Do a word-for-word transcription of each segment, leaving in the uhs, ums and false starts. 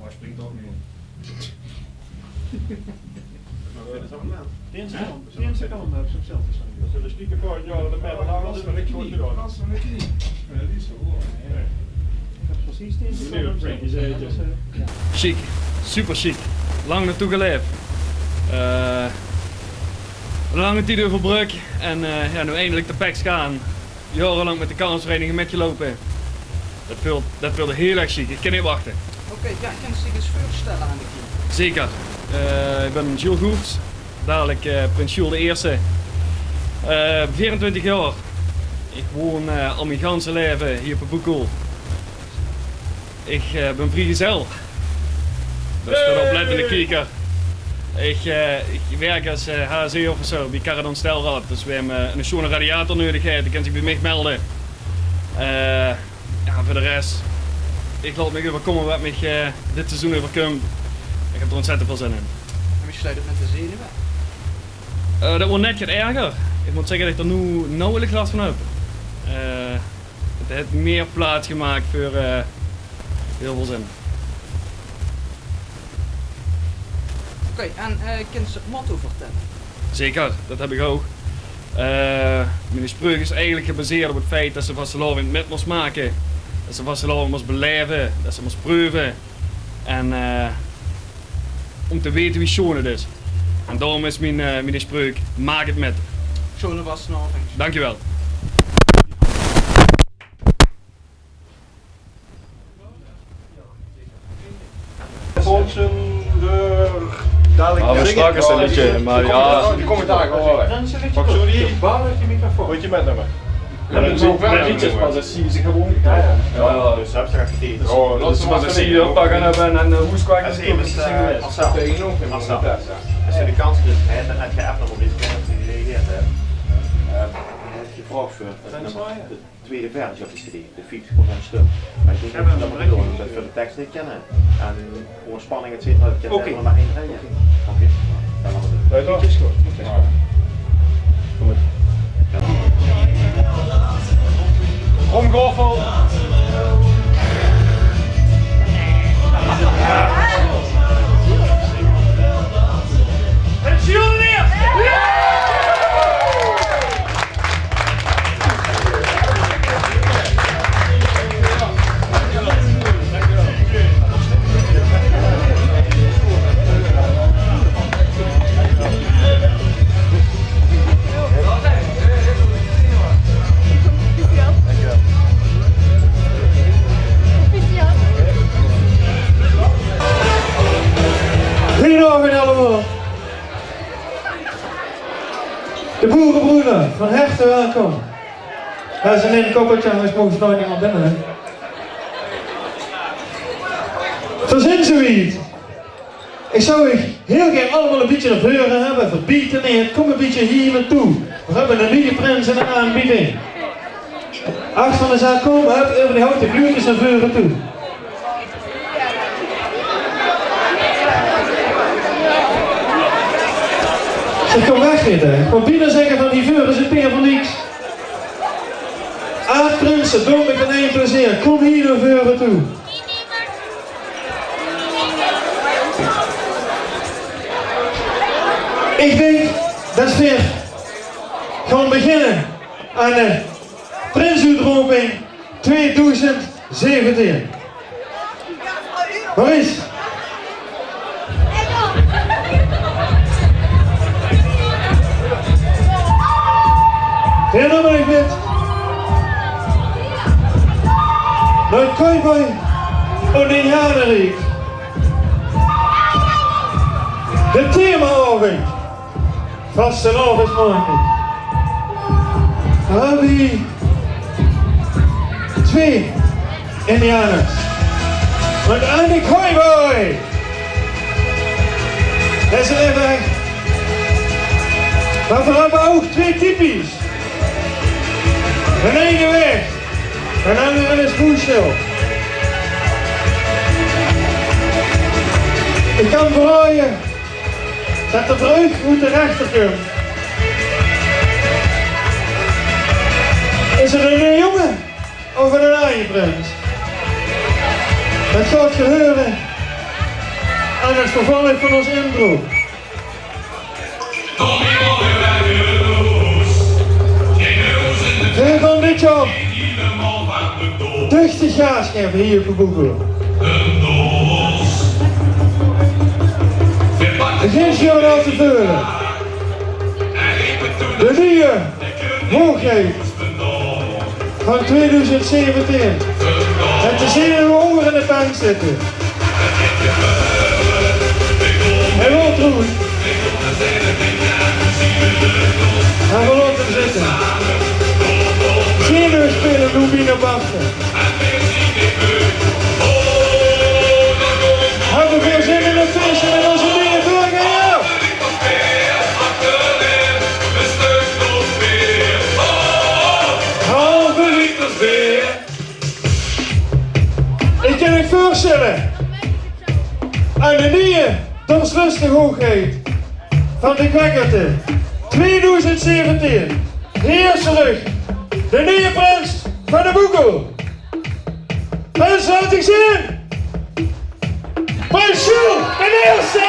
Oh, springt toch neet. Tien seconde, tien seconde, eh, op zichzelf te staan. Dat is een stieke paar jaar de pijl aan, dat is maar niks voor te doen. Dat is maar niks. Ja, die is zo hoor. Ik heb precies tien seconde op zichzelf. Sjiek, super sjiek. Lang naotoe gelaef. Eh, lange tied euverbrök en, eh, ja, noe eindelik de pek gaon. Jaorelang mit de carnavalsvereiniging mitgeloupe. Det veult, det veult hiel erg sjiek. Ich kin neet wachte. Oké, ja, kins dich ins veurstelle aan de kiekers? Zeker. Eh, ich bin Jules Goerts, dalik, eh, prins Jules de Ierste. Eh, veerentwintig jaor. Ich woon, eh, al mien ganse laeve hie op de Boekoel. Ich, eh, bin vriegezel. Dus veur de oplettende kieker. Ich, eh, ich werk es, eh, H S E-officer bie Caradon Stelrad. Dus wae, eh, 'ne sjoone radiator neudig haet, dae kin zich bie mich melde. Eh, ja, veur de res, ich laot mich euverkómme waat mich, eh, dit seizoen euverkump. Ich höb d'r óntzèttend väöl zin in. En wie steit 't mit de zenuwe? Eh, det woort net get erger. Ich mót zègke det ich d'r noe nauwelijks las van höb. Eh, 't haet mier plaats gemaak veur, eh, hiel väöl zin. Oké, en, eh, kins se 't motto vertèlle? Zeker, det höb ich ouch. Eh, mien spreuk is eigelik gebaseerd op 't feit det se vastelaovend mit mós make. Det se vastelaovend mós belaeve, det se mós preuve. En, eh, óm te weite wie sjoon 't is. En daorum is mien, eh, mien spreuk: maak 't mit. Sjoone vastelaovend. Dankjewel. Fondsen deur. Dalik. Ah, weer straks ein leedje, maar ja. Die kómme dao gewoon. Pak zo die. Baal uit die microfoon. Moet je metnumme. Ja, dat is ook wel. Liedjes pas, dat zie je ze gewoon. Ja, ja. Ja, ja. Dus heb ze echt die. Oh, dat is pas, dat zie je ook pakken hebben en, eh, hoe is qua gespeeld? Als ze de kans krijgt, hè, dan heb je echt nog op deze kant die reageert, hè. Eh, het gevraagd voor. Tweede versie op de cd, de fiets gewoon aan stuk. Maar ik denk dat we dat moeten doen, omdat we de tekst niet kennen. En gewoon spanning, et cetera, dat kan er maar één rijden. Oké, dan laten we het. Kom maar. Rom Goffel. Het Julius! Goedenavond allemaal. De Boerebroeder, van harte welkom. Daar is alleen een koppeltje, anders mogen ze nooit meer naar binnen, hè. Veer zeen zoe wied. Ich zou uch hiel gaer allemaol e bietje nao veure höbbe, verbiete neet. Kóm e bietje hie nao toe. Veer höbbe 'ne nuje prins in de aanbieding. Achter de zaal, kóm, hup, euver die houte vleurkes nao veure toe. Zèk, kóm weg, Rita. Ich wól bienao zègke van: hie veur is 't peer veur niks. Aad-prinse, doot mich ein plezeer. Kóm hie nao veure toe. Ich dink det veer gaon beginne aan de prinsoetroping tweeduizend zeventien. Maurice. Veer numme uch mit nao 't cowboy- en indianeriek. De thema-aovend. Vastelaovend is morge. Veer höbbe hie twee indianers. En eine cowboy. Det is ein weg. Mer veer höbbe ouch twee typisch. Eine weg. En eine is boesjel. Ich kan verraoje det d'r veur uch oet de rechter kump. Is 't eine jóng of eine aje prins? Det gaot geer heure aan 't vervolg van ós intro. Veer gaon dit jaor duchtig gaas gaeve hie op de Boekoel. Begint hie al te veule. De nuje hoogheid van tweeduizend zeventien. En te zeen wie ónger in de pen zitte. Hae wol trouwens. Mer veer laote 'm zitte. Zenuwe speule noe bienao bie. Höbbe veer zin in e fieësje mit ózze nuje veurganger? Halve liter beer. Ich kan uch veursjtèlle aan de nuje dorslöstige hoogheid van de Kwekkerte tweeduizend zeventien. Hie is 'r trök, de nuje prins van de Boekoel. Prins, laot uch zeen! Prins Jules d'n Ierste!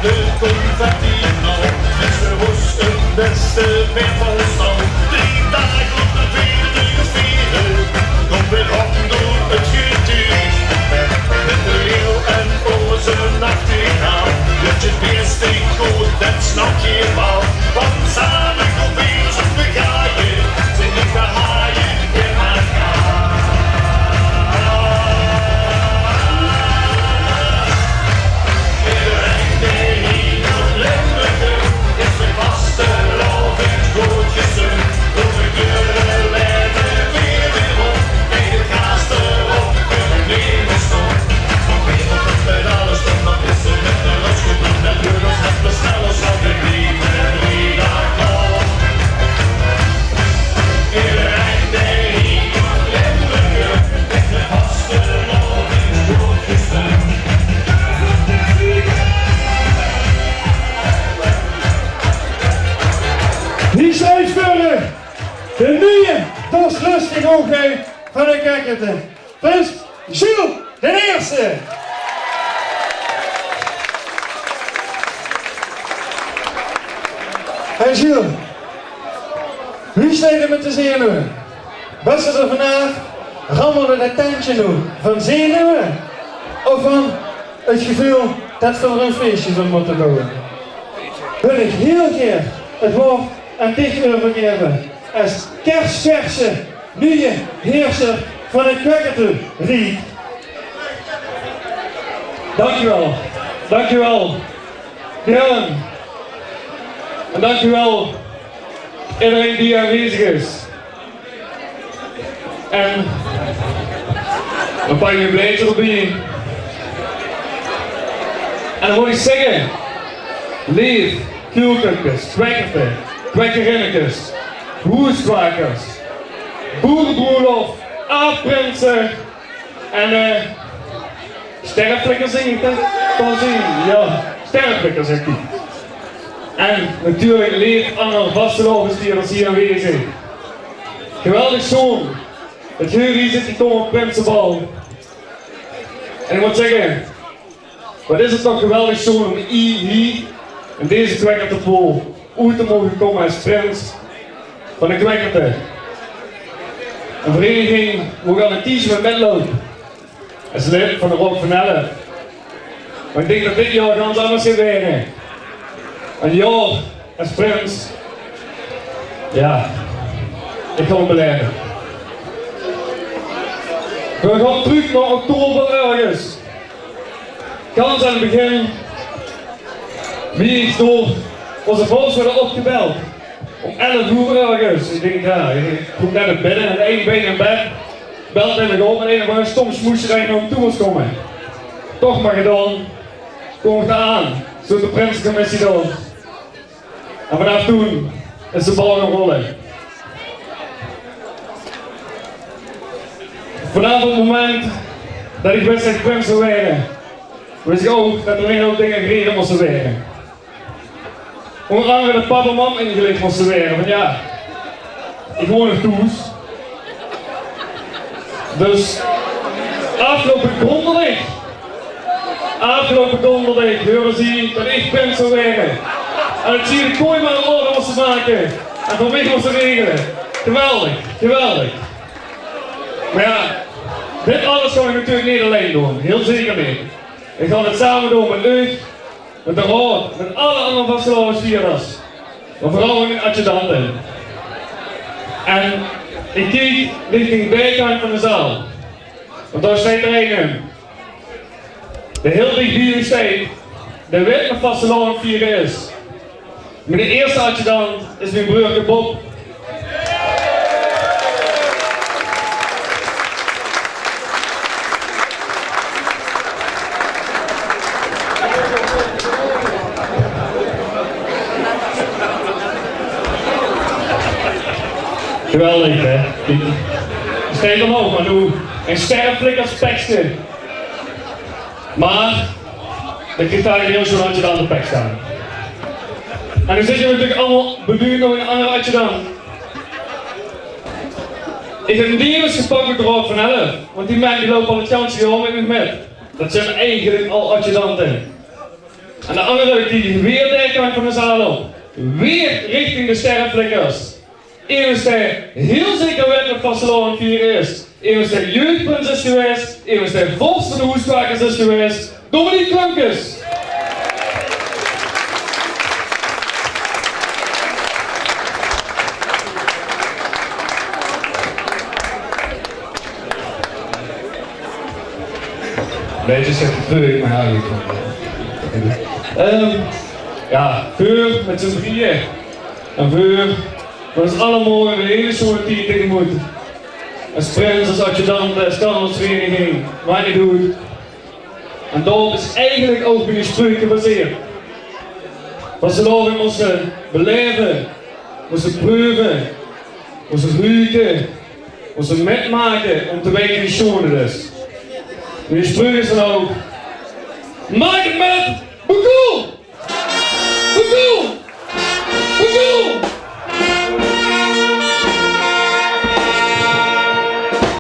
De confetti knalt, dus veur ós 't bèste weer van stal. Drie daag op de veerde te viere, kómme veer róm door 't getuug. Mit de leeuw en ózze nachtegaal, det is 't bèste good, det snap geer waal. Want same kómme veer ós op de gaaie, zeen ich de haaie in elkaar. Hie steit veur uch de nuje dorslöstige hoogheid van de Kwekkerte, prins Jules d'n Ierste. Hey Jules, wie steit 't mit de zenuwe? Bès se d'r vanaaf? Rammelde det tentje noe van zenuwe? Of van 't geveul det veer d'r ein fieësje van mótte bouwe? Wil ich hiel gaer 't waord aan dich euvergaeve es kersverse nuje heerser van het Kwekkerteriek. Dankjewel. Dankjewel, Björn. En dankjewel iedereen die aanwezig is. En dan pak ik een blaadje erbij. En dan wil ik zeggen, leef Kuulkes, Kwekkerte, Kwekkerinnekes, Hoeskwakers, Boerenbroelof, Aafprinsen en eh Sterreflikkers, zing ik dat? Kan zien, ja. Sterreflikkers, zegt hij. En natuurlijk leef aan de vastelaovesvierders hier aanwezig. Geweldig sjoon. Het hier zit gekomen op Prinsenbal. En ik moet zeggen, wat is het toch geweldig sjoon om hier, hier in deze Kwekkertepool oet te mogen komen als prins van de Kwekkerte. Een vereniging waar ik al een tijdje mee metloop. Als lid van de Raod van Elf. Maar ik denk dat dit jaar gans anders gaat worden. Een jaar als prins. Ja, ik ga het beleven. We gaan terug naar oktober ergens. Gans aan het begin, wie ik door onze vrouw werd opgebeld. Om elf oor ergens. Ik denk, ja, ik kom net uit bed en één been in bed. Belt hij me op en een of andere stom smoesje dat ik naar hem toe moest komen. Toch maar gedaan. Kom ik daar aan. Zoet de prinsencommissie dan. En vanaf toen is de bal gaan rollen. Vanaf het moment dat ik wist dat ik prins zou worden, wist ik ook dat er een hoop dingen geregeld moesten worden. Onder andere de pap en mam ingelicht moesten worden. Want ja, ik woon nog thuis. Dus afgelopen donderdag, afgelopen donderdag hoorden ze dat ik prins zou worden. En dat ze de kooi maar in orde moesten maken. En voor mij moesten regelen. Geweldig, geweldig. Maar ja, dit alles kan ik natuurlijk niet alleen doen. Heel zeker niet. Ik ga het samen doen met u. Met de raod, met alle andere vastelaovesvierders. Maar vooral met mijn adjudanten. En ik kijk richting bijkant van de zaal. Want daar staat er een in. De heel dichtbij u staat. De wet met vastelaovend vieren is. Mijn eerste adjudant is mijn broerke Bob. Geweldig, hè? Steek omhoog, maar doe een sterrenflikkerspekske. Maar dan krijgt hij een heel zo'n adjudant de pek staan. En dan zit je natuurlijk allemaal benieuwd naar een andere adjudant. Ik heb niet eens gepakt met de Raod van Elf, want die mensen die lopen al het ganse jaar met me met. Dat zijn eigenlijk al adjudanten. En de andere die weer de kant van de zaal op. Weer richting de sterrenflikkers. Emes dae hiel zeker wet wat vastelaovend viere is. Emes dae jeugdprins is gewaes. Emes dae vors van de Hoeskwakers is gewaes. Dominique Klumpkes. Beetje zegt het leuk, maar ja, goed. Ehm, ja, veur met z'n drieën. En veur, dat is allemaal in de hele soort die je tegen moet. Als prins, als adjudant, als carnavalsvereniging, maakt niet uit. En daarop is eigenlijk ook weer spreuken gebaseerd. Wat ze daarin moesten beleven, moesten proeven, moesten ruiken, moesten metmaken om te weten wie schoon het is. Wie spreuken ze dan ook? Maak het met, be cool!